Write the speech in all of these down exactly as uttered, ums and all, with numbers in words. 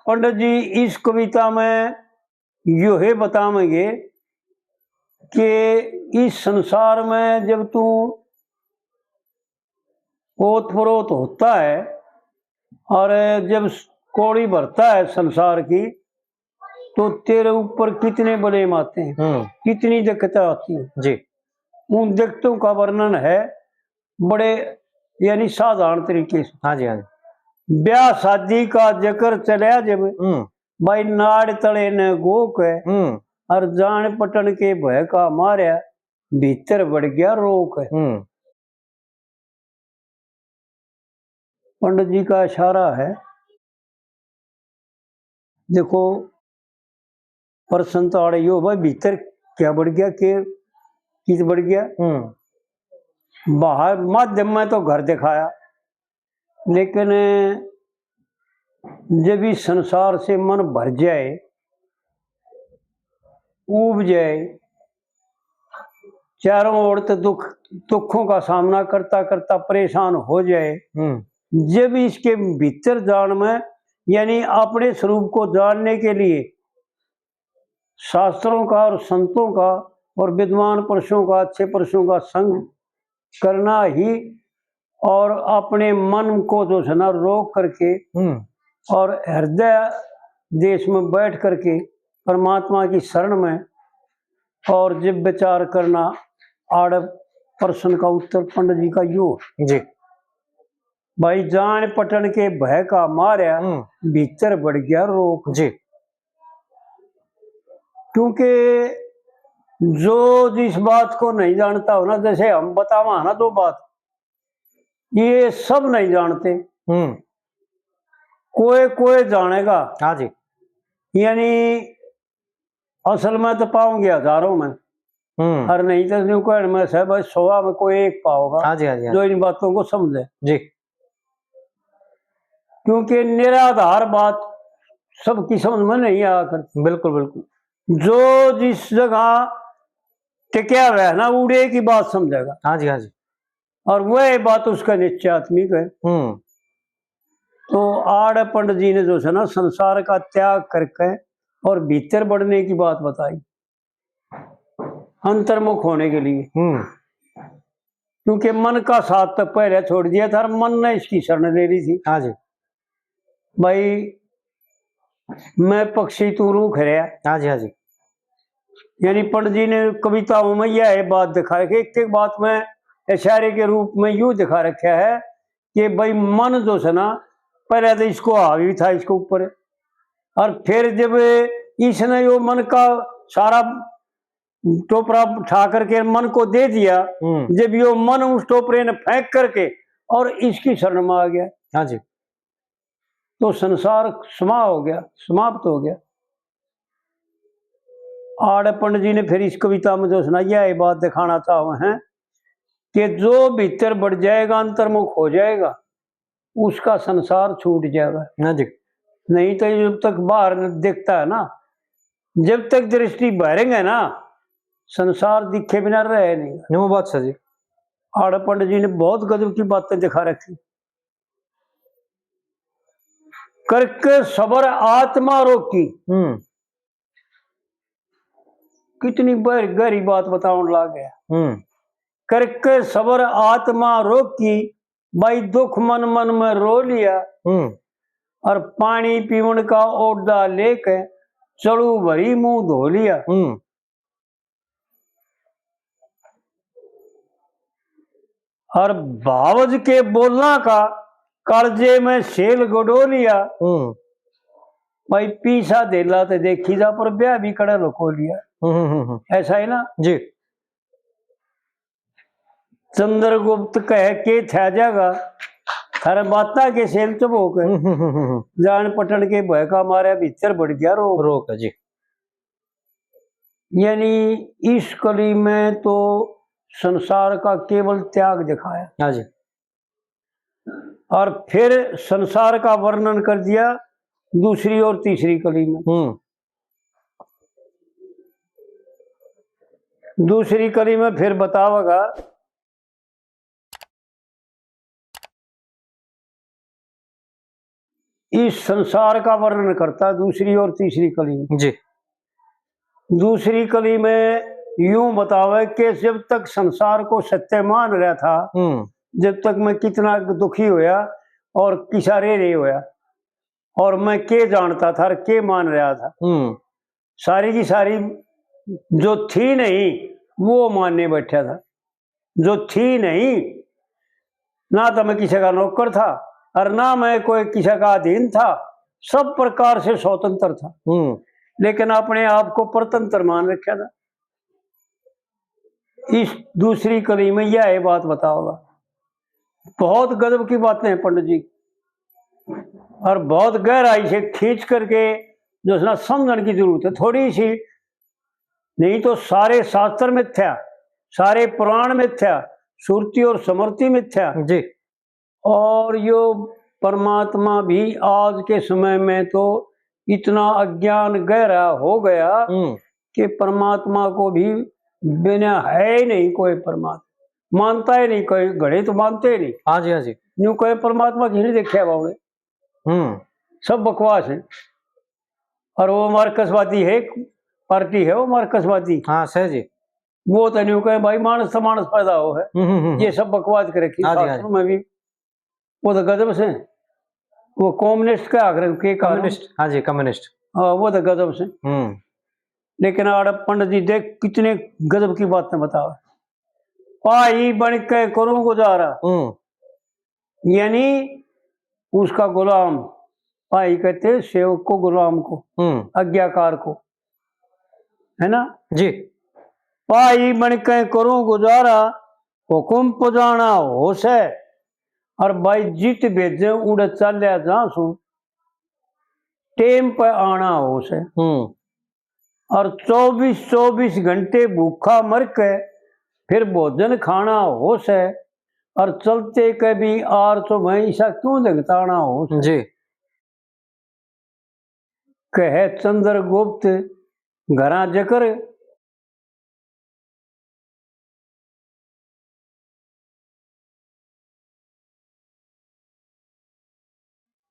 पंडित जी इस कविता में यो है बतावेंगे कि इस संसार में जब तू ओत परोत होता है और जब कौड़ी भरता है संसार की, तो तेरे ऊपर कितने ब्लेम आते हैं, हम्म। कितनी दिक्कतें आती हैं। जी। उन दिक्कतों का वर्णन है बड़े, यानी साधारण तरीके से। हाँ जी, हाँ जी। ब्याह शादी का जिक्र चलिया जब, हम्म। भाई नाड़ तले न गोक है, हम्म। और जान पटन के भय का मारया, भीतर बढ़ गया रोक है। हम्म। पंडित जी का इशारा है। देखो, प्रश्न तो आड़े यो भाई, भीतर क्या बढ़ गया, के कित बढ़ गया? हम्म। बाहर माध्यम में तो घर दिखाया, लेकिन जब इस संसार से मन भर जाए, ऊब जाए, चारों ओर तो दुख, दुखों का सामना करता करता परेशान हो जाए, हम्म। जब इसके भीतर जान में, यानी अपने स्वरूप को जानने के लिए शास्त्रों का और संतों का और विद्वान पुरुषों का, अच्छे पुरुषों का संग करना ही, और अपने मन को जो है ना रोक करके, हम्म। और हृदय देश में बैठ करके परमात्मा की शरण में और जब विचार करना, आड़ प्रश्न का उत्तर पंडित जी का यो है। जी। भाई जान पटन के भय का मारया, हम्म। भीतर बढ़ गया रोक। जी। क्योंकि जो जिस बात को नहीं जानता हो ना, जैसे हम बतावा ना दो बात, ये सब नहीं जानते। हम्म। कोई कोई जानेगा। हाँ जी। यानी असल में तो पाओगे हजारों में, हम्म। और नहीं तो न्यू कहण में से बस सौ में कोई एक पाओगा, हाँ जी, हाँ जी, हाँ जो जी। इन बातों को समझे। जी। क्योंकि निराधार बात सबकी समझ में नहीं आया करती। बिल्कुल, बिल्कुल। जो जिस जगह टिकया हुआ है ना, उड़े की बात समझेगा। हाँ जी, हाँ जी। और वह बात उसका निश्चयात्मिक है। हम्म। तो आड़ पंडित जी ने जो है ना, संसार का त्याग करके और भीतर बढ़ने की बात बताई, अंतर्मुख होने के लिए। हम्म। क्योंकि मन का साथ तो पहले छोड़ दिया था और मन ने इसकी शरण ले ली थी। हाँ जी। भाई, मैं पक्षी, तू रूख रहा। हाँ जी, हाँ जी। यानी पंडित जी ने कविताओं में यह बात दिखा रखी, एक एक बात में इशारे के रूप में यूं दिखा रखा है कि भाई मन जो है ना, पहले तो इसको हावी था इसके ऊपर, और फिर जब इसने यो मन का सारा टोपरा उठा करके मन को दे दिया, हम्म। जब यो मन उस टोपरे ने फेंक करके और इसकी शरण में आ गया, हाँ जी। तो संसार समा हो गया, समाप्त हो गया। आड़ पंडित जी ने फिर इस कविता में जो सुनाई है, ये बात दिखाना चाहते हैं कि जो भीतर बढ़ जाएगा, अंतर्मुख हो जाएगा, उसका संसार छूट जाएगा। हाँ जी। नहीं तो जब तक बाहर दिखता है ना, जब तक दृष्टि बहरेंगे ना, संसार दिखे बिना रहे नहीं। न्यू बात सर जी। आड़ पंडित जी ने बहुत गजब की बातें दिखा रखी। करके सबर आत्मा रोकी। हम्म। कितनी गहरी, गहरी बात बतावन लाग गया। हम्म। करके सबर आत्मा रोकी, भाई दुख मन मन में रो लिया। हम्म। और पानी पीवन का ओडा लेके चलू भरी मुंह धो लिया। हम्म। और भावज के बोलना का कालजे में सेल गडो लिया। हम्म। भाई पीसा धेला ते देखी जा, पर ब्याह भी कड़े लुको लिया। हम्म, हम्म, हम्म। ऐसा है ना जी। चंद्रगुप्त कह के थ्या जागा, थारे बाता के सेल चबोक। हम्म, हम्म, हम्म, हम्म। जान पटन के भय का मारे भीतर बढ़ गया रोक। रोक है जी। यानी इस कली में तो संसार का केवल त्याग दिखाया। हाँ जी। और फिर संसार का वर्णन कर दिया दूसरी और तीसरी कली में। हम्म। दूसरी कली में फिर बतावेगा इस संसार का वर्णन करता है दूसरी और तीसरी कली में। जी। दूसरी कली में यूं बतावे कि जब तक संसार को सत्य मान रहा था, हम्म। जब तक मैं कितना दुखी होया और किसा रे रे होया, और मैं के जानता था और के मान रहा था। हम्म। सारी की सारी जो थी नहीं, वो मानने बैठा था। जो थी नहीं, ना तो मैं किसी का नौकर था और ना मैं कोई किसी का अधीन था, सब प्रकार से स्वतंत्र था। हम्म। लेकिन अपने आप को परतंत्र मान रखा था। इस दूसरी कली में यह बात बताओगा। बहुत गजब की बातें हैं पंडित जी, और बहुत गहराई से खींच करके जो है ना समझण की जरूरत है थोड़ी सी। नहीं तो सारे शास्त्र मिथ्या, सारे पुराण मिथ्या, श्रुति और स्मृति मिथ्या। जी। और यो परमात्मा भी आज के समय में तो इतना अज्ञान गहरा हो गया हम्म। कि परमात्मा को भी बिना है ही नहीं कोई परमात्मा, मानता ही नहीं। कोई घड़े तो मानते ही नहीं। हाँ जी, हाँ जी। न्यू कहे परमात्मा किसी ने देखा बावड़े। हम्म। सब बकवास है। और वो मार्क्सवादी है, एक पार्टी है वो मार्क्सवादी। हाँ सर जी। वो तो न्यू कहे भाई मानस तो मानस पैदा हो है। हम्म, हम्म, हम्म। ये सब बकवास कर रखी हाँ जी, हाँ शास्त्रों जी। में भी। वो तो गजब से, वो कम्युनिस्ट का आखिर के कारण। कम्युनिस्ट, हाँ जी, कम्युनिस्ट। हाँ, वो तो गजब से। हम्म। लेकिन आड़ पंडित जी देख कितने गजब की बातें बतावे। भाई बन के करूं गुजारा, हम्म। यानी उसका गुलाम। भाई कहते हैं सेवक को, गुलाम को, हम्म। आज्ञाकार को, है ना जी। भाई बन के करूं गुजारा, हुक्म पुजाना होश है, और भाई जित भेजे उड़े चाल्या जा सू, टेम पे आना होश है। हम्म। और चौबीस चौबीस घंटे भूखा मर के फिर भोजन खाना होश है, और चलते के भी आर तो मैं ऐसा क्यों जगताना होश है? जी। कहे चंद्रगुप्त घरा जकर,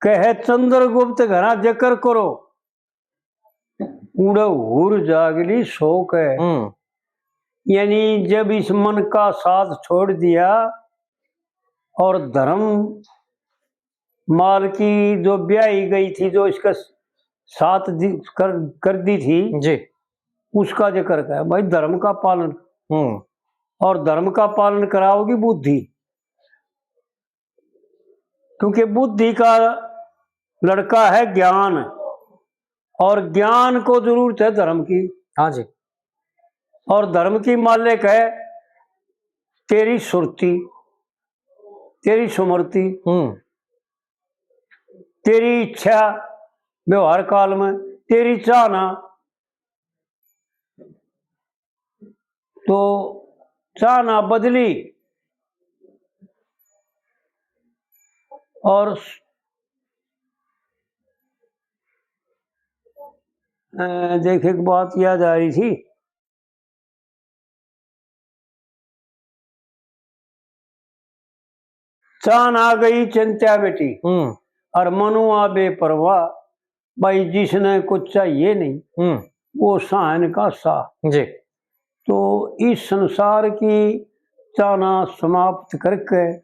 कहे चंद्रगुप्त घरा जकर करो, उड़े हुर जागली शोक है। हम्म। यानी जब इस मन का साथ छोड़ दिया और धर्म माल की जो ब्याही गई थी, जो इसका साथ दि-, कर, कर दी थी, जी। उसका जिक्र है भाई, धर्म का पालन। हम्म। और धर्म का पालन कराओगी बुद्धि, क्योंकि बुद्धि का लड़का है ज्ञान, और ज्ञान को जरूरत है धर्म की। हाँ जी। और धर्म की मालिक है तेरी सुरती, तेरी सुमरती, हम्म। तेरी इच्छा व्यवहार काल में, तेरी चाहना। तो चाहना बदली। और अ, देख, एक बात याद आ रही थी। चाहना गई चिंता मिटी, हम्म। और मनुआ बेपरवाह। भाई, जिसने कुछ चाहिए नहीं, हम्म। वो साहन का साह। जी। तो इस संसार की चाहना समाप्त करके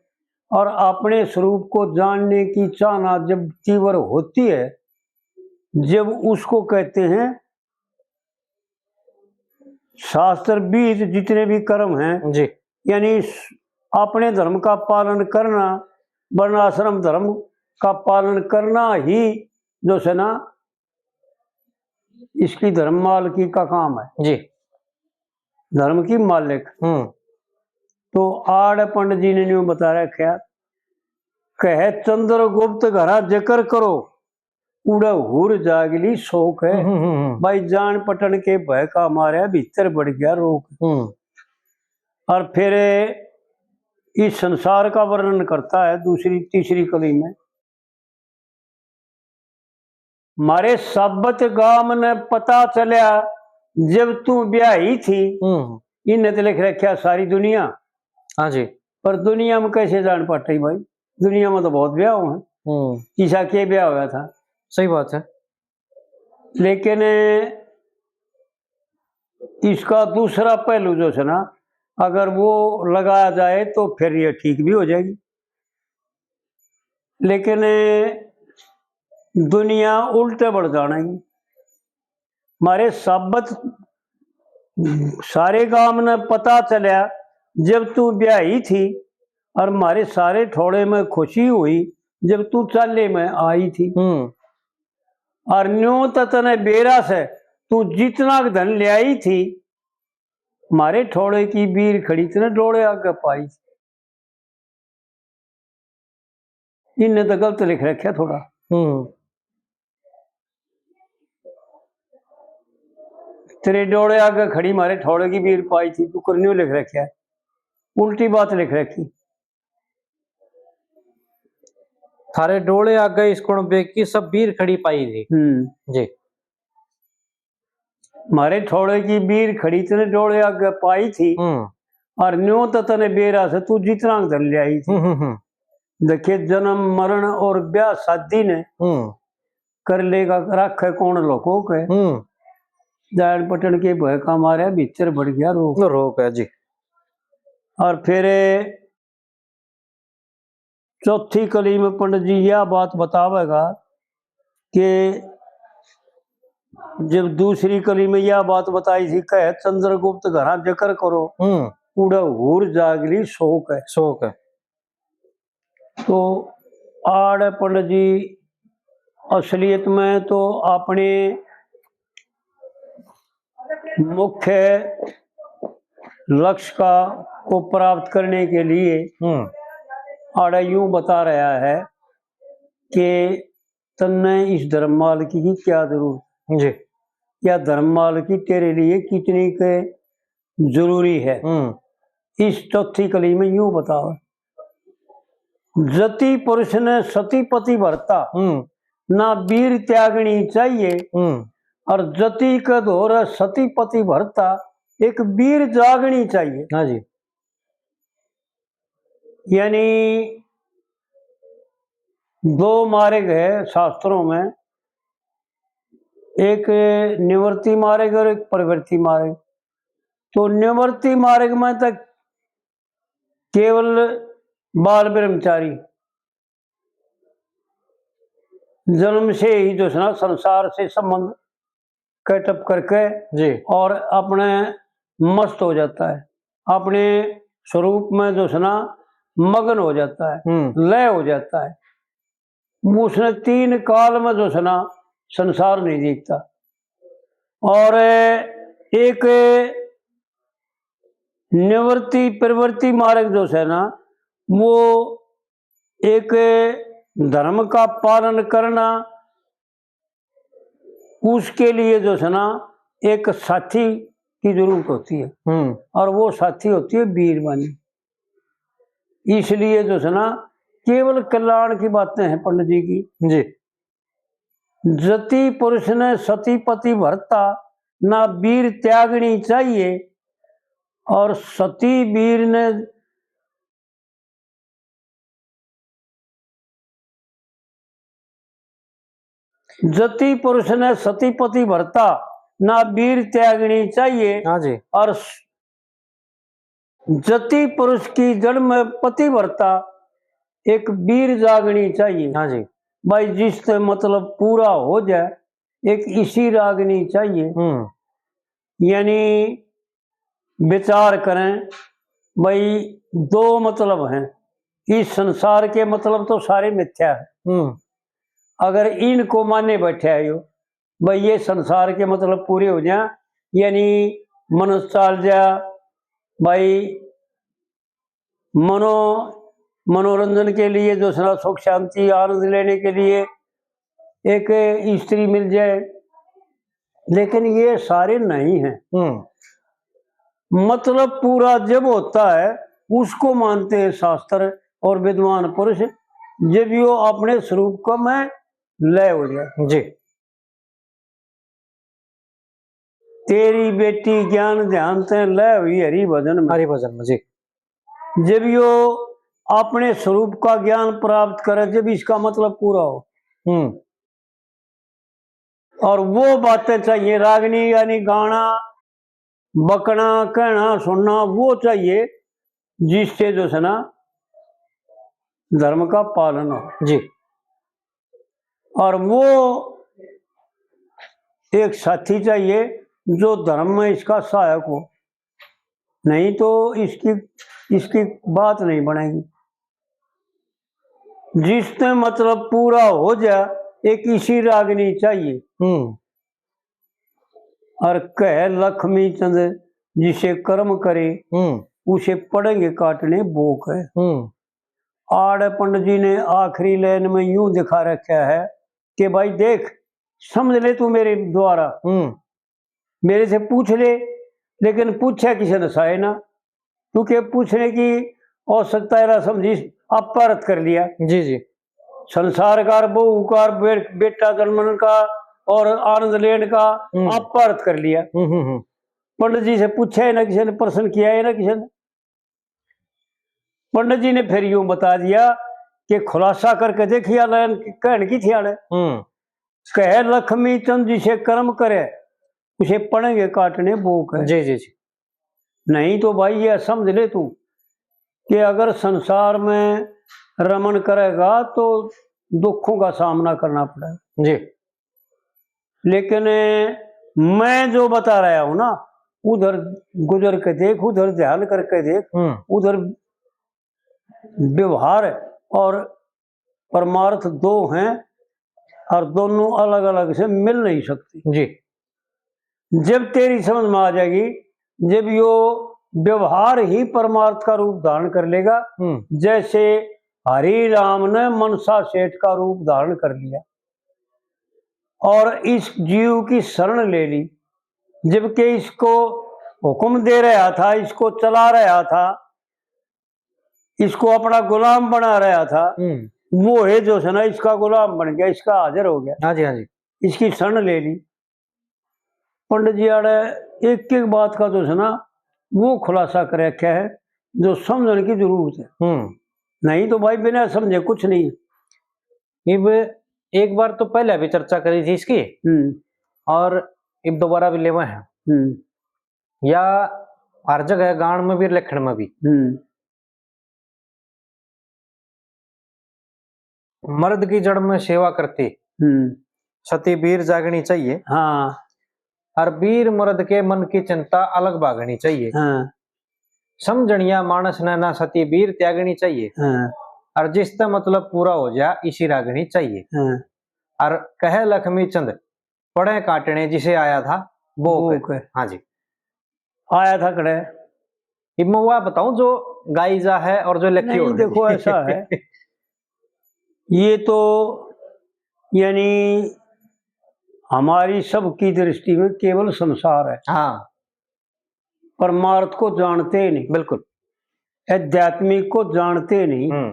और अपने स्वरूप को जानने की चाहना जब तीव्र होती है, जब उसको कहते हैं शास्त्र विहित जितने भी कर्म हैं, जी। यानी स-, अपने धर्म का पालन करना, वर्णाश्रम धर्म का पालन करना ही जो है ना, इसकी धर्म मालकी का काम है। जी। धर्म की मालिक। हम्म। तो आड़ पंडित जी ने न्यू बता रखा, कहे चंद्रगुप्त घरा जिक्र करो, उड़े हुर जागली शोक है। हम्म, हम्म, हम्म। भाई, जान पटन के भय का मारे भीतर बढ़ गया रोग। हम्म। और फिर इस संसार का वर्णन करता है दूसरी, तीसरी कली में। मारे साबत गाम ने पता चल्या जब तू ब्याही थी। हम्म। इन्हें तो लिख रखा सारी दुनिया। हाँ जी। पर दुनिया में कैसे जान पाटे भाई? दुनिया में तो बहुत ब्याह हुए हैं। हम्म। किसा के ब्याह हुआ था? सही बात है। लेकिन इसका दूसरा पहलू जो है ना, अगर वो लगाया जाए तो फिर ये ठीक भी हो जाएगी। लेकिन दुनिया उल्टे बढ़ जानेगी। मारे साबत सारे गांव ने पता चलया जब तू ब्याही थी, और मारे सारे ठोड़े में खुशी हुई जब तू चाले में आई थी। हम्म। और न्यू तो तने बेरा से तू जितना धन ल्याई थी, मारे ठोड़े की बीर खड़ी तने डोले आगे पाई। इनने तो गलत लिख रखा थोड़ा। हम्म। तेरे डोले आगे खड़ी मारे ठोड़े की बीर पाई थी, तू कर न्यू लिख रखा है, उल्टी बात लिख रखी। थारे डोले आगे इस कुणबे की सब बीर खड़ी पाई थी। हम्म। जी। मारे ठोड़े की बीर खड़ी तने डोले आगे पाई थी। हम्म। और न्यू तो तने बेरा से तू जितना धन ल्याई थी। हम्म, हम्म, हम्म। देखे, जन्म मरण और ब्याह शादी ने हम्म। कर लेगा, राखे कौन लोगों के। हम्म। जान पटन के भय का मारे भीतर बढ़ गया रोग। रोग है जी। और फिर चौथी कली में पंडित जी यह बात बतावेगा कि जब दूसरी कली में यह बात बताई थी, कहे, "चंद्रगुप्त घरा जिक्र करो, हम्म। उड़े हूर जागली शोक है।" शोक है। तो आड़ पंडित जी असलियत में तो अपने मुख्य लक्ष्य का, को प्राप्त करने के लिए हम्म। आड़ा यूं बता रहा है कि तन्ने इस धर्म माल की क्या जरूरत जी। या धर्म माल की तेरे लिए कितनी के जरूरी है। हम्म। इस चौथी कली में यूं बताओ, जति पुरुष ने सती पति भरता, हम्म। ना बीर त्यागनी चाहिए। हम्म। और जति के धोर सती पति भरता, एक बीर जागनी चाहिए। हाँ जी। यानी दो मार्ग है शास्त्रों में, एक निवृत्ति मार्ग और एक प्रवृत्ति मार्ग। तो निवृत्ति मार्ग में तो केवल बाल ब्रह्मचारी जन्म से ही जो है ना संसार से संबंध कटअप करके जी। और अपने मस्त हो जाता है, अपने स्वरूप में जो है ना मगन हो जाता है, हम्म। लय हो जाता है। उसने तीन काल में जो है ना संसार नहीं देखता। और एक निवृत्ति प्रवृत्ति मार्ग जो है ना, वो एक धर्म का पालन करना, उसके लिए जो है ना एक साथी की जरूरत होती है। हम्म। और वो साथी होती है बीरबानी। इसलिए जो है ना केवल कल्याण की बातें हैं पंडित जी की। जी। जति पुरुष ने सती पति भरता, ना बीर त्यागनी चाहिए। और सती बीर ने जति पुरुष ने सती पति भरता, ना बीर त्यागनी चाहिए। हाँ जी। और स-, जति पुरुष की जड़ में पति भरता, एक बीर जागनी चाहिए। हाँ जी। भाई, जिससे मतलब पूरा हो जाए, एक इसी रागनी चाहिए। हम्म। यानी विचार करें भाई, दो मतलब हैं इस संसार के, मतलब तो सारे मिथ्या है। हम्म। अगर इनको माने बैठे हो भाई, ये संसार के मतलब पूरे हो जाए, यानी मनुष्य चाल जा भाई, मनो-, मनोरंजन के लिए, जो है ना सुख शांति आनंद लेने के लिए एक स्त्री मिल जाए, लेकिन ये सारे नहीं हैं। हम्म। मतलब पूरा जब होता है उसको मानते हैं शास्त्र और विद्वान पुरुष, जब यो अपने स्वरूप का में लय हो जाए। जी। तेरी बेटी ज्ञान ध्यान ते लय हुई हरि भजन में। हरि भजन में, जी। जब यो अपने स्वरूप का ज्ञान प्राप्त करे, जब इसका मतलब पूरा हो। हम्म। और वो बातें चाहिए, रागनी यानी गाना, बकना, कहना, सुनना, वो चाहिए, जिससे जो है ना, धर्म का पालन हो। जी। और वो एक साथी चाहिए जो धर्म में इसका सहायक हो, नहीं तो इसकी, इसकी बात नहीं बनेगी। जिसने मतलब पूरा हो जा, एक इसी रागनी चाहिए। हम्म। और कह लक्ष्मी चंद, जिसे कर्म करे, हम्म। उसे पड़ेंगे काटने भोग है। हम्म। आड़ पंडित जी ने आखिरी लाइन में यूं दिखा रखा है कि भाई देख, समझ ले तू मेरे द्वारा, हम्म। मेरे से पूछ ले, लेकिन पूछा किसी ने साए ना, क्योंकि पूछने की आवश्यकता है ना समझी, आप परत कर लिया। जी, जी। संसार का, बहू का, बे-, बेटा जन्मन का और आनंद लेने का, हम्म। आप परत कर लिया। हम्म, हम्म, हम्म। पंडित जी से पूछा है ना किसी ने, प्रश्न किया है ना किसी ने। पंडित जी ने फिर यूं बता दिया कि खुलासा करके देखिया, लाइन कहन की थी आने। हम्म। कहे लक्ष्मी चंद, जिसे कर्म करे, उसे पड़ेंगे काटने भोग है। जी, जी, जी। नहीं तो भाई, ये समझ ले तू कि अगर संसार में रमण करेगा तो दुखों का सामना करना पड़ेगा। जी। लेकिन मैं जो बता रहा हूं ना, उधर गुजर के देख, उधर ध्यान करके देख, हम्म। उधर व्यवहार और परमार्थ दो हैं और दोनों अलग-अलग से मिल नहीं सकती। जी। जब तेरी समझ में आ जाएगी, जब यो व्यवहार ही परमार्थ का रूप धारण कर लेगा, हम्म। जैसे हरि राम ने मनसा सेठ का रूप धारण कर लिया और इस जीव की शरण ले ली, जबकि इसको हुक्म दे रहा था, इसको चला रहा था, इसको अपना गुलाम बना रहा था, हम्म। वो है जो है ना, इसका गुलाम बन गया, इसका हाजिर हो गया, हाँ जी, हाँ जी। इसकी शरण ले ली। पंडित जी आड़े एक एक बात का जो है ना, वो खुलासा कर रखा है, जो समझने की जरूरत है। हम्म। नहीं तो भाई, बिना समझे कुछ नहीं। इब एक बार तो पहले भी चर्चा करी थी इसकी, हम्म। और इब दोबारा भी लेवा है। हम्म। या हर जगह गान में भी, लिखण में भी। हम्म। मर्द की जड़ में सेवा करती, हम्म। सती वीर जागनी चाहिए। हाँ। और वीर मर्द के मन की चिंता अलग भागनी चाहिए। हाँ। समझणिया मानस ने ना सती वीर त्यागनी चाहिए। हाँ। और जिसते मतलब पूरा हो जा, इसी रागनी चाहिए। हाँ। और कहे लक्ष्मी चंद, पड़े काटने जिसे आया था भोग। भोग। हाँ जी। आया था कड़े। इब मैं वह बताऊं जो गाई जा है और जो लिखी नहीं, हो रही देखो, है। ऐसा है, ये तो यानी हमारी सबकी दृष्टि में केवल संसार है। हाँ। परमार्थ को जानते नहीं। बिल्कुल। आध्यात्मिक को जानते नहीं। हम्म।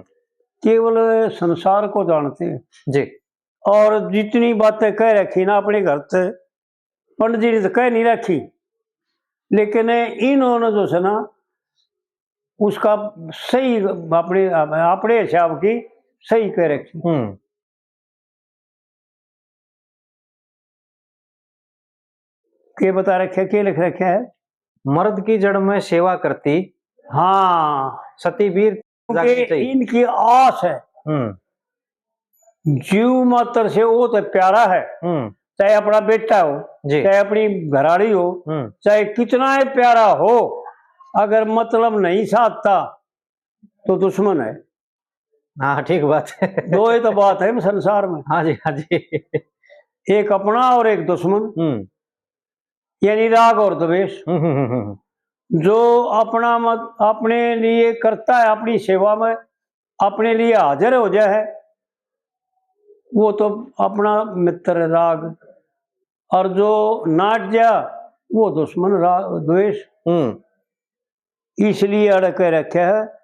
केवल संसार को जानते हैं। जी। और जितनी बातें कह रखी ना अपने घर से, पंडित जी ने तो कह नहीं रखी, लेकिन इन्होंने जो है ना, उसका सही अपने, अपने हिसाब की सही कह रखी। हम्म। के बता रखे, के लिख रखे है? मर्द की जड़ में सेवा करती। हाँ। सती वीर जागनी चाहिए। इनकी आस है। हम्म। जीव मात्र से वो तो प्यारा है, हम्म। चाहे अपना बेटा हो, जी। चाहे अपनी घराली हो, हम्म। चाहे कितना ही प्यारा हो, अगर मतलब नहीं साधता तो दुश्मन है। हाँ, ठीक बात है। दो ही तो बात है संसार में। हाँ जी, हाँ जी। एक अपना और एक दुश्मन। हम्म। यानी राग और द्वेष। हम्म, हम्म, हम्म, हम्म। जो अपना मत, अपने लिए करता है, अपनी सेवा में अपने लिए हाजिर हो जाए है, वो तो अपना मित्र राग, और जो नाट जा, वो दुश्मन राग, द्वेष। हम्म। इसलिए अड़ कह रखे है,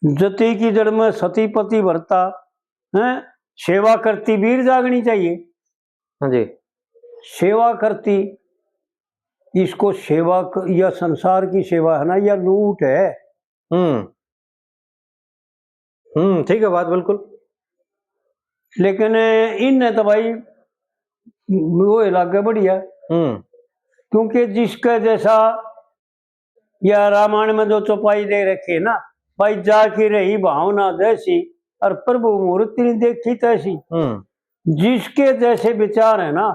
जती की जड़ में सती पति भरता, हैं, सेवा करती वीर जागनी चाहिए। हाँ जी। सेवा करती, इसको सेवा क-, या संसार की सेवा है ना, या लूट है। हम्म। हम्म, ठीक है बात बिल्कुल। लेकिन इनने तो भाई वो लागे बढ़िया। हम्म। क्योंकि जिसके जैसा, या रामायण में जो चौपाई दे रखी है ना, भाई, जा की रही भावना जैसी, और प्रभु मूर्ति नहीं देखी तैसी। हम्म। जिसके जैसे विचार है ना,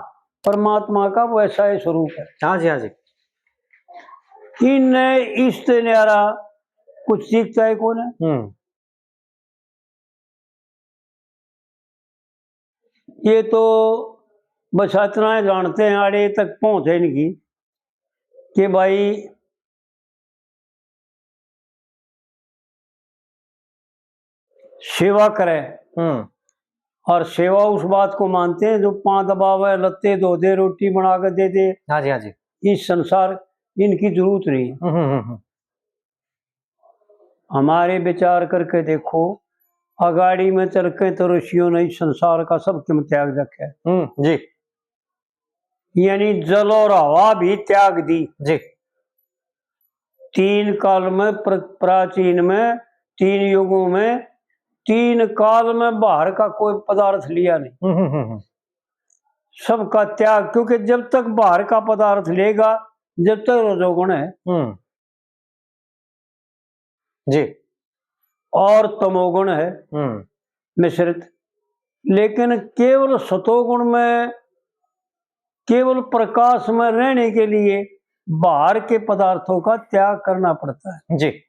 परमात्मा का वैसा ही स्वरूप है। हाँ जी, हाँ जी। इनने इससे न्यारा कुछ सीखता है कौन है? हम्म। ये तो बस इतना ही जानते हैं, आड़े तक पहुंच है इनकी कि भाई, सेवा करे। हम्म। और सेवा उस बात को मानते हैं जो पाँव दबावे, लत्ते धो दे, रोटी बना के दे दे। हाँ जी, हाँ जी। इस संसार इनकी जरूरत नहीं है। हम्म, हम्म, हम्म। हमारे विचार करके देखो, अगाड़ी में चल के तो ऋषियों ने इस संसार का सब कीमत त्याग रखा है। हम्म, जी। यानी जल और हवा भी त्याग दी। जी। तीन काल में, प्र-, प्राचीन में, तीन युगों में, तीन काल में बाहर का कोई पदार्थ लिया नहीं। हम्म, हम्म, हम्म, हम्म। सबका त्याग, क्योंकि जब तक बाहर का पदार्थ लेगा, जब तक रजोगुण है। हम्म। जी। और तमोगुण है हम्म। मिश्रित, लेकिन केवल सतोगुण में, केवल प्रकाश में रहने के लिए बाहर के पदार्थों का त्याग करना पड़ता है। जी।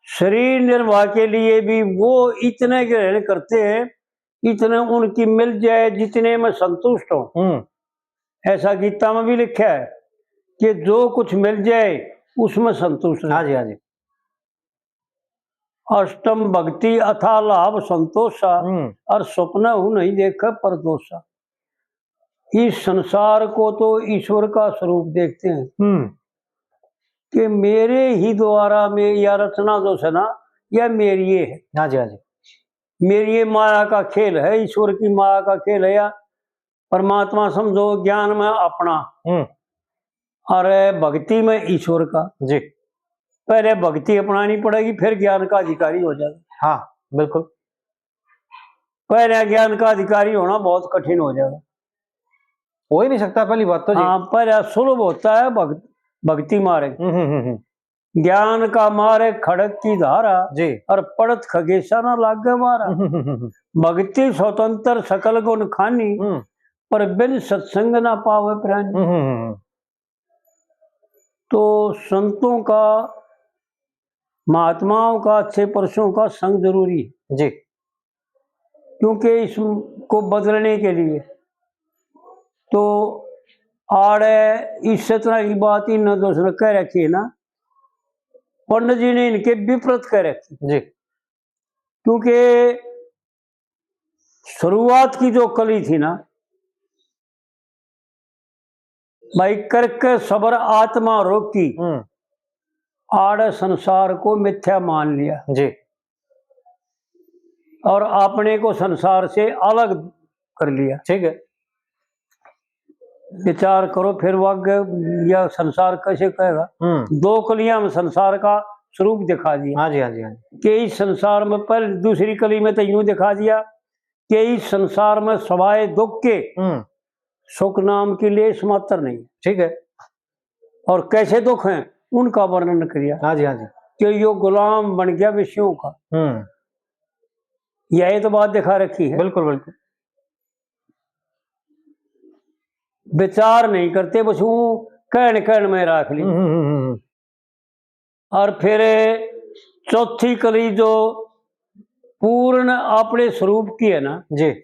शरीर निर्वाह के लिए भी वो इतने ग्रहण करते हैं, इतने उनकी मिल जाए, जितने में संतुष्ट हो। हम्म। ऐसा गीता में भी लिखा है कि जो कुछ मिल जाए, उसमें संतुष्ट रहे। हाँ जी, हाँ जी। अष्टम भक्ति अथा लाभ संतोषा, हम्म। और स्वप्न हूँ नहीं देखे परदोषा। इस संसार को तो ईश्वर का स्वरूप देखते हैं हम्म। कि मेरे ही द्वारा में या रचना जो है ना, या मेरी ये है। हाँ जी, हाँ जी। मेरी ये माया का खेल है, ईश्वर की माया का खेल है, या परमात्मा समझो ज्ञान में अपना हम्म। और भक्ति में ईश्वर का। जी। पहले भक्ति अपनानी पड़ेगी, फिर ज्ञान का अधिकारी हो जाएगा। हाँ, बिल्कुल। पहले ज्ञान का अधिकारी होना बहुत कठिन हो जाएगा। हो ही नहीं सकता, पहली बात तो जी। हाँ, पहला सुलभ होता है भग-, भक्ति मार्ग। हम्म, हम्म, हम्म, हम्म। ज्ञान का मार्ग खड़ग की धारा जी। और पड़त खगेशा ना लागे मारा। हम्म, हम्म, हम्म, हम्म। भक्ति स्वतंत्र सकल गुण खानी, हम्म। पर बिन सत्संग ना पावे प्राणी। हम्म, हम्म, हम्म। तो संतों का, महात्माओं का, अच्छे पुरुषों का संग जरूरी है। जी। क्योंकि इसको बदलने के लिए तो आड़े इस तरह की बात इन दोस्त ने कह रखी है ना, पंडित जी ने इनके विपरीत कह रखी। जी। क्योंकि शुरुआत की जो कली थी ना, भाई, करके सबर आत्मा रोकी, हम्म। आड़ संसार को मिथ्या मान लिया। जी। और अपने को संसार से अलग कर लिया। ठीक है। विचार करो, फिर वो आगे यह संसार कैसे कहेगा? हम्म। दो कलियां में संसार का स्वरूप दिखा दिया। हाँ जी, हाँ जी, हाँ जी। कि इस संसार में, पहले दूसरी कली में तो यूं दिखा दिया कि इस संसार में सवाए दुख के हम्म। सुख नाम की लेश मात्र नहीं। ठीक है। और कैसे दुख हैं, उनका वर्णन करिया। हाँ जी, हाँ जी। कि यो गुलाम बन गया विषयों का। हम्म। यही तो बात दिखा रखी है। बिल्कुल, बिल्कुल। विचार नहीं करते, बस वो कहन कहन में रख ली। हम्म, हम्म, हम्म, हम्म। और फिर चौथी कली जो पूर्ण अपने स्वरूप की है ना, जी।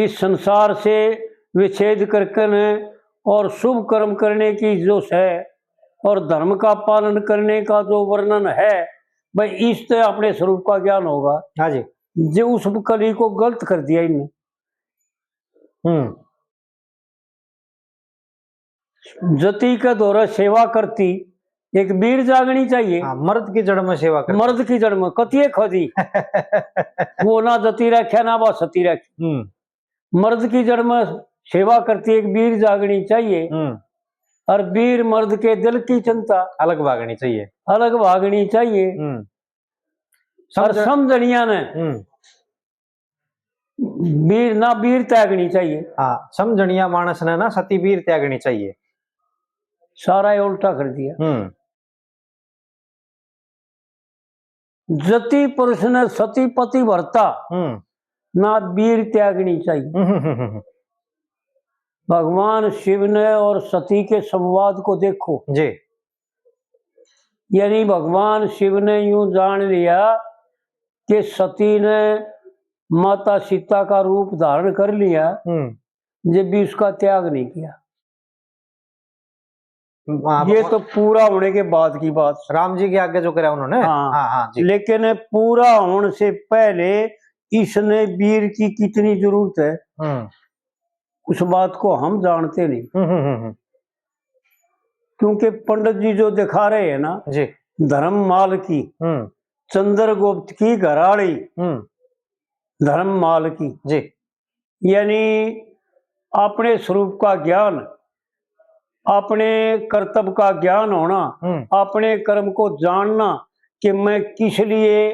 इस संसार से विच्छेद करके न और शुभ कर्म करने की जो है और धर्म का पालन करने का जो वर्णन है, भाई, इससे अपने स्वरूप का ज्ञान होगा। हाँ जी। जो उस कली को गलत कर दिया इनने। हम्म। जति के धोरे सेवा करती एक वीर जागनी चाहिए। हाँ, मर्द की जड़ में सेवा करती। मर्द की जड़ में कतिए खोदी। वो ना जति रखे, ना बा सती रखे। हम्म। मर्द की जड़ में सेवा करती एक वीर जागनी चाहिए। हम्म। और वीर मर्द के दिल की चिंता अलग भागनी चाहिए। अलग भागनी चाहिए। हम्म। और समझ- समझनिया ने हम्म। बीर ना, बीर त्यागनी चाहिए। हाँ, समझणिया मानस ने ना सती बीर त्यागनी चाहिए। सारा ये उल्टा कर दिया। हम्म। जति पुरुष ने सती पतिव्रता, हम्म। ना बीर त्यागनी चाहिए। हम्म, हम्म, हम्म, हम्म। भगवान शिव ने और सती के संवाद को देखो। जी। यानी भगवान शिव ने यूं जान लिया कि सती ने माता सीता का रूप धारण कर लिया, हम्म। जब भी उसका त्याग नहीं किया। हाँ, ये भगवान तो पूरा होने के बाद की बात। राम जी के आगे जो करा उन्होंने। हाँ। हाँ, हाँ, जी। लेकिन पूरा होने से पहले इसने बीर की कितनी जरूरत है, हम्म। उस बात को हम जानते नहीं। हम्म, हम्म, हम्म, हम्म। क्योंकि पंडित जी जो दिखा रहे हैं ना, जी। धर्म माल की, हम्म। चंद्रगुप्त की घराली, हम्म। धर्म माल की। जी। यानी अपने स्वरूप का ज्ञान, अपने कर्तव्य का ज्ञान होना, हम्म। अपने कर्म को जानना कि मैं किस लिए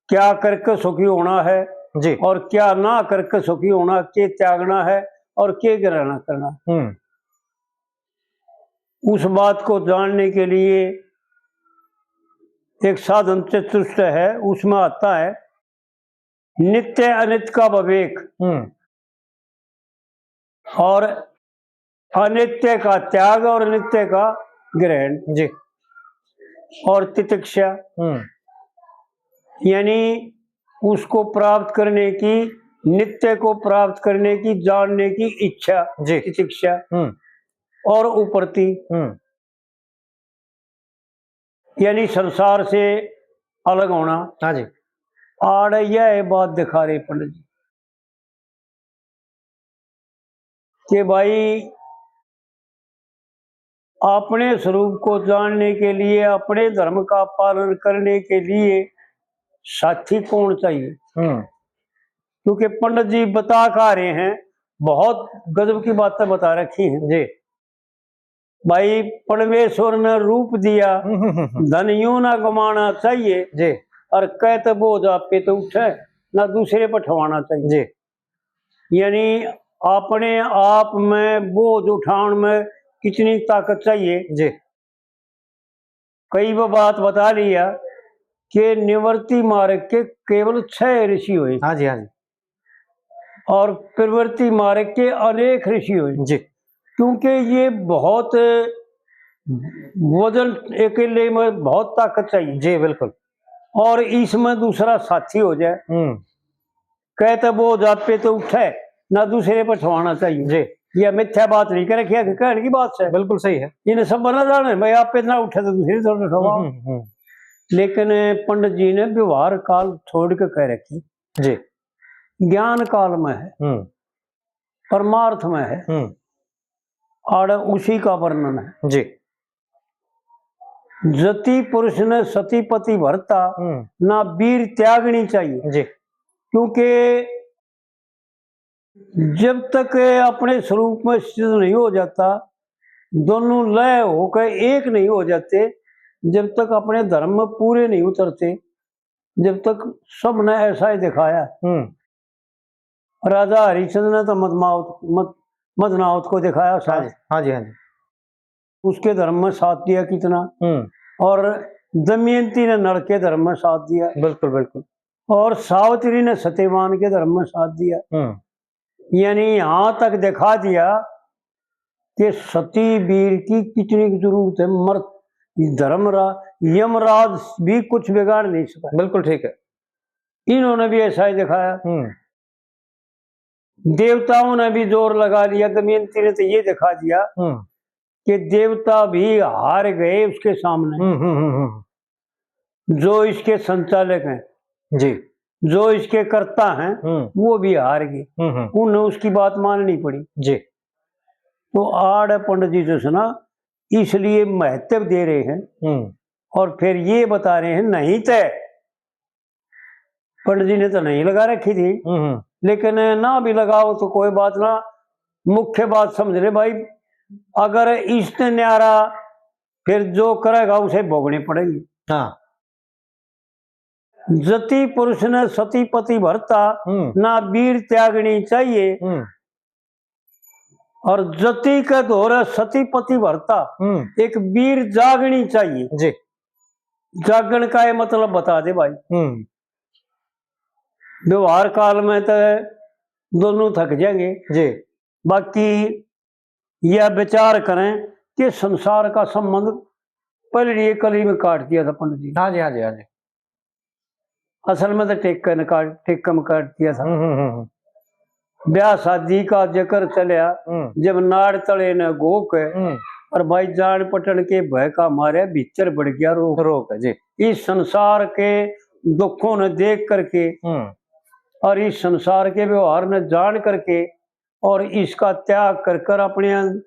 क्या करके सुखी होना है, जी। और क्या ना करके सुखी होना, के त्यागना है और के ग्रहण करना है। हम्म। उस बात को जानने के लिए एक साधन चतुष्ट है, उसमें आता है नित्य अनित्य का विवेक, हम्म। और अनित्य का त्याग और नित्य का ग्रहण, जी। और तितिक्षा, हम्म। यानी उसको प्राप्त करने की, नित्य को प्राप्त करने की, जानने की इच्छा, जी। तितिक्षा, हम्म। और उपरती, हम्म। यानी संसार से अलग होना। हाँ जी। आड़ यह बात दिखा रहे पंडित जी कि भाई, अपने स्वरूप को जानने के लिए, अपने धर्म का पालन करने के लिए साथी कौन चाहिए? हम्म। क्योंकि पंडित जी बता खा रहे हैं, बहुत गजब की बातें बता रखी हैं। जी। भाई, परमेश्वर ने रूप दिया, हम्म, हम्म, हम्म। धन यूं ना गमाना चाहिए। जी। और कहते बोझ आप पे तो उठे, ना दूसरे पर ठवाना चाहिए। जी। यानी अपने आप में बोझ उठान में कितनी ताकत चाहिए। जी। कई वो बात बता लिया कि निवृत्ति मार्ग के केवल छह ऋषि हुए। हाँ जी, हाँ जी। और प्रवृत्ति मार्ग के अनेक ऋषि हुए। जी। क्योंकि ये बहुत वजन, अकेले में बहुत ताकत चाहिए। जी, बिल्कुल। और इसमें दूसरा साथी हो जाए, हम्म। कहते बोझ आप पे तो उठे, ना दूसरे पर ठवाना चाहिए। जी। यह मिथ्या बात नहीं कर रखी है, कहने की बात है। बिल्कुल सही है। इन्हें सब बना जाने, भाई आप पे ना उठे तो दूसरे पर ठवाओ। हम्म, हम्म। लेकिन पंडित जी ने व्यवहार काल छोड़ के कह रखी। जी। ज्ञान काल में है, हम्म। परमार्थ में है, हम्म। और उसी का वर्णन है। जी। जति पुरुष ने सती पतिव्रता, हम्म। ना बीर त्यागनी चाहिए। जी। क्योंकि जब तक अपने स्वरूप में स्थित नहीं हो जाता, दोनों लय होकर एक नहीं हो जाते, जब तक अपने धर्म में पूरे नहीं उतरते, जब तक सबने ऐसा ही दिखाया। हम्म। राजा हरिश्चंद्र ने तो मदमावत, मद, मदनावत को दिखाया हाँ साथ। जी, हाँ जी, हाँ जी। उसके धर्म में साथ दिया कितना, हम्म। और दमयंती ने नल के धर्म में साथ दिया। बिल्कुल, बिल्कुल। और सावित्री ने सत्यवान के धर्म में साथ दिया। हम्म। यानी यहां तक दिखा दिया कि सती बीर की कितनी जरूरत है। मर्द, धर्मरा-, यमराज भी कुछ बिगाड़ नहीं सका। बिल्कुल ठीक है। इन्होंने भी ऐसा ही दिखाया। हम्म। देवताओं ने भी जोर लगा लिया, दमयंती ने तो ये दिखा दिया हम्म। कि देवता भी हार गए उसके सामने। हम्म, हम्म, हम्म, हम्म। जो इसके संचालक हैं, जी। जो इसके कर्ता हैं, हम्म। वो भी हार गए। हम्म, हम्म। उन्हें उसकी बात माननी पड़ी। जी। तो आड़ पंडित जी जो है ना, इसलिए महत्व दे रहे हैं हम्म। और फिर ये बता रहे हैं, नहीं तो पंडित जी ने तो नहीं लगा रखी थी, हम्म, हम्म। लेकिन ना भी लगाओ तो कोई बात ना, मुख्य बात समझ ले भाई, अगर इसने न्यारा, फिर जो करेगा उसे भोगने पड़ेंगे। हाँ। जति पुरुष ने सती पति भरता, हम्म। ना वीर त्यागनी चाहिए। हम्म। और जति के धोरे सती पति भरता, हम्म। एक वीर जागनी चाहिए। जी। जागण का ये मतलब बता दे भाई। हम्म। व्यवहार काल में तो दोनों थक जाएंगे। जी। बाकी यह विचार करें कि संसार का संबंध पहले ये कली में काट दिया था पंडित जी। हाँ जी, हाँ जी, हाँ जी। असल में तो टेक में काट, टेक में काट दिया था। हम्म, हम्म, हम्म, हम्म। ब्याह शादी का जिक्र चलिया, हम्म। जब नाड़ तले न गोक, हम्म। और भाई जान पटन के भय का मारे भीतर बढ़ गया रोग। रोग है जी। इस संसार के दुखों ने देख करके हम्म। और इस संसार के व्यवहार ने जान करके और इसका त्याग कर कर अपने अं-,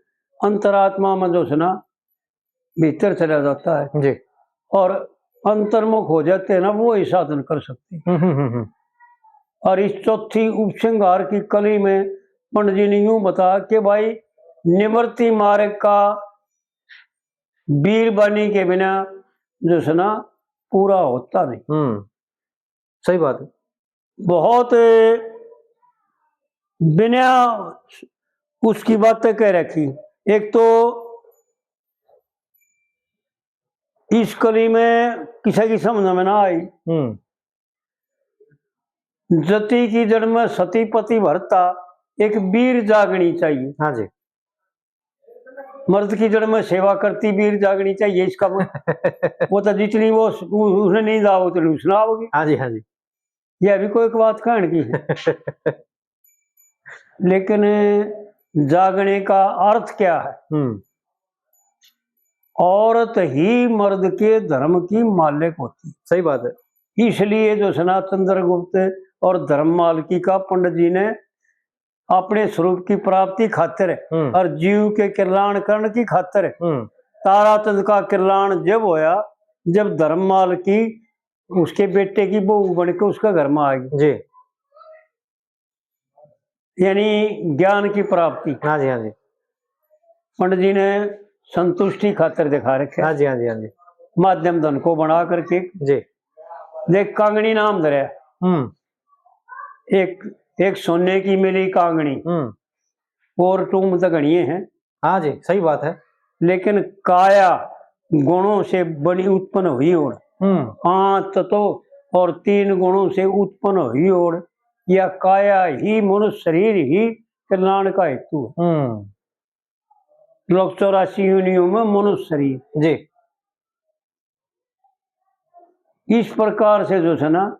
अंतरात्मा में जो है ना, भीतर चला जाता है। जी। और अंतर्मुख हो जाते हैं ना, वो ही साधन कर सकते हैं। हम्म, हम्म, हम्म, हम्म। और इस चौथी उपसंहार की कली में पंडित जी ने यूं बताया कि भाई, निवृत्ति मार्ग का वीर बानी के बिना जो है ना, पूरा होता नहीं। हम्म, सही बात है। बहुत बिना उसकी बातें कह रखी। एक तो इस कली में किसी की समझ में ना आई। हम्म। जति की जड़ में सती पति भरता, एक वीर जागनी चाहिए। हाँ जी। मर्द की जड़ में सेवा करती वीर जागनी चाहिए, इसका वो, वो तो जितनी वो उ-, उसने नींद आओ, उतनी उसने आओगी। हाँ जी, हाँ जी। यह भी कोई एक बात कहने की है। लेकिन जागने का अर्थ क्या है? हम्म। औरत ही मर्द के धर्म की मालिक होती। सही बात है। इसलिए जो सनातन चंद्रगुप्त और धर्म मालकी का पंडित जी ने अपने स्वरूप की प्राप्ति खातिर हम्म। और जीव के कल्याण करण की खातिर हम्म। ताराचंद का कल्याण जब होया, जब धर्म मालकी उसके बेटे की बहू बन के उसका घर में आ गई। जी। यानी ज्ञान की प्राप्ति। हाँ जी, हाँ जी। पंडित जी ने संतुष्टि खातिर दिखा रखे। हाँ जी, हाँ जी, हाँ जी। माध्यम धन को बना करके। जी। देख, कांगनी नाम धरया। हम्म। एक, एक सोने की मिली कांगनी। हम्म। और टूम तो घणिए हैं। हाँ जी, सही बात है। लेकिन काया गुणों से बनी, उत्पन्न हुई ओड़। हम्म। पांच तत्व और तीन गुणों से उत्पन्न हुई ओड़। या काया ही, मनुष्य शरीर ही कल्याण का हेतु है। हम्म। लख चौरासी योनियों में मनुष्य शरीर। जी। इस प्रकार से जो है ना,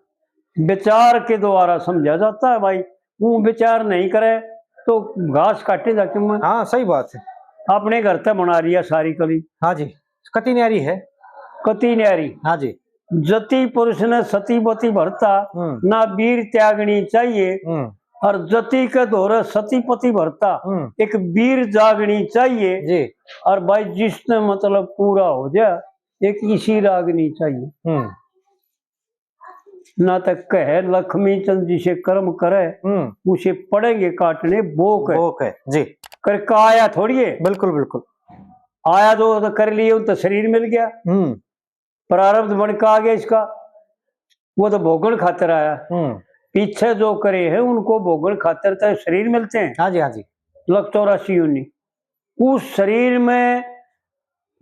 विचार के द्वारा समझा जाता है भाई। वो विचार नहीं करे तो घास काटे जाके मैं। हाँ, सही बात है। अपने घर तक बना रही है सारी कली। हाँ जी, कति न्यारी है। कति न्यारी। हाँ जी। जति पुरुष ने सती बती भरता, हम्म। ना वीर त्यागनी चाहिए। हम्म। और जति के धोरे सती पति भरता, हम्म। एक वीर जागनी चाहिए। जी। और भाई, जिसने मतलब पूरा हो जाए, एक इसी रागनी चाहिए। हम्म। ना तो कहे लक्ष्मी चंद जिसे कर्म करे, हम्म। उसे पड़ेंगे काटने बोक है। बोक है, जी। करके आया थोड़ी है। बिल्कुल, बिल्कुल। आया तो, तो कर लिए, उन तो शरीर मिल गया। हम्म। प्रारब्ध बन के आ गया इसका, वो तो भोगण खातर आया। हम्म। पीछे जो करे हैं उनको भोगण खातर तो शरीर मिलते हैं। हाँ जी, हाँ जी। लख चौरासी योनि। उस शरीर में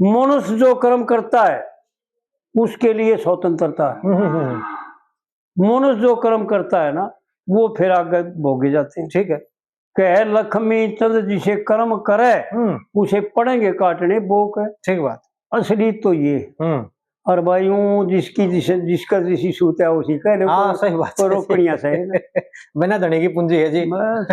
मनुष्य जो कर्म करता है उसके लिए स्वतंत्रता है। हम्म, हम्म, हम्म। मनुष्य जो कर्म करता है ना, वो फिर आगे भोगे जाते हैं। ठीक है। कहे लक्ष्मी चंद जिसे कर्म करे, हम्म। उसे पड़ेंगे काटने बोक है। ठीक बात। असली तो ये। हम्म। और भाई, ऊं जिसकी जिसे, जिसका जिसी सूत है, उसी कह ले, हाँ, कोई, सही बात कोई है। रोकनिया सही ना। बिना धनी की पूंजी है जी। बस।